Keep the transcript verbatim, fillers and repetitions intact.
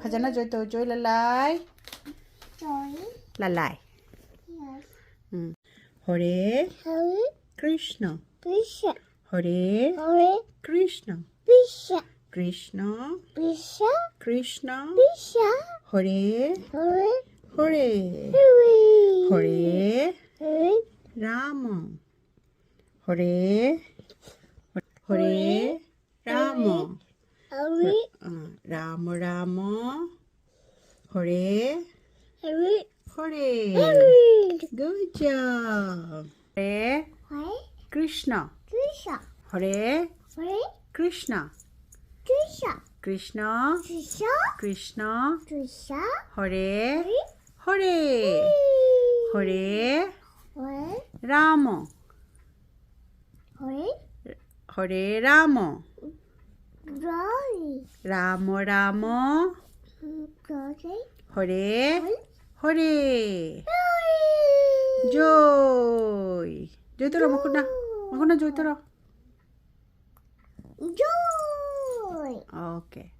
ꯐꯖꯅ ꯖꯣꯏ ꯇꯧ, ꯖꯣꯏ ꯂꯂꯥꯏ꯫ Joy. ꯂꯂꯥꯏ꯫ Yes. ꯎꯝ꯫ ꯍꯣꯔꯦ Hare Krishna. Krishna. ꯍꯣꯔꯦ Hare Krishna. Krishna. Krishna. Krishna. Krishna. Krishna. ꯍꯣꯔꯦ꯫ Hare. ꯍꯣꯔꯦ꯫ Hare. ꯍꯣꯔꯦ꯫ Hare. ꯔꯥꯃ꯫ ꯍꯣꯔꯦ꯫ ꯍꯣꯔꯦ꯫ ꯔꯥꯃ꯫ Hare. ꯑ, ꯔꯥꯃ ꯔꯥꯃ꯫ ꯍꯣꯔꯦ꯫ Hare. ꯍꯣꯔꯦ꯫ Hare. Good job. ꯍꯣꯔꯦ꯫ Hare. Krishna. Krishna. ꯍꯣꯔꯦ꯫ Hare. Krishna. Krishna. Krishna. Krishna. Krishna. Krishna. ꯍꯣꯔꯦ꯫ Hare. ꯍꯣꯔꯦ꯫ ꯍꯣꯔꯦ꯫ Hare. ꯔꯥꯃ꯫ Hare. ꯍꯣꯔꯦ ꯔꯥꯃ꯫ Glory. ꯔꯥꯃ ꯔꯥꯃ꯫ Glory. ꯍꯣꯔꯦ꯫ ꯍꯣꯔꯦ꯫ Glory. ꯖꯣꯏ꯫ ꯖꯣꯏ ꯇꯧꯔꯣ ꯃꯈꯨꯠꯅ꯫ ꯃꯈꯨꯠꯅ ꯖꯣꯏ ꯇꯧꯔꯣ꯫ Joy. Okay.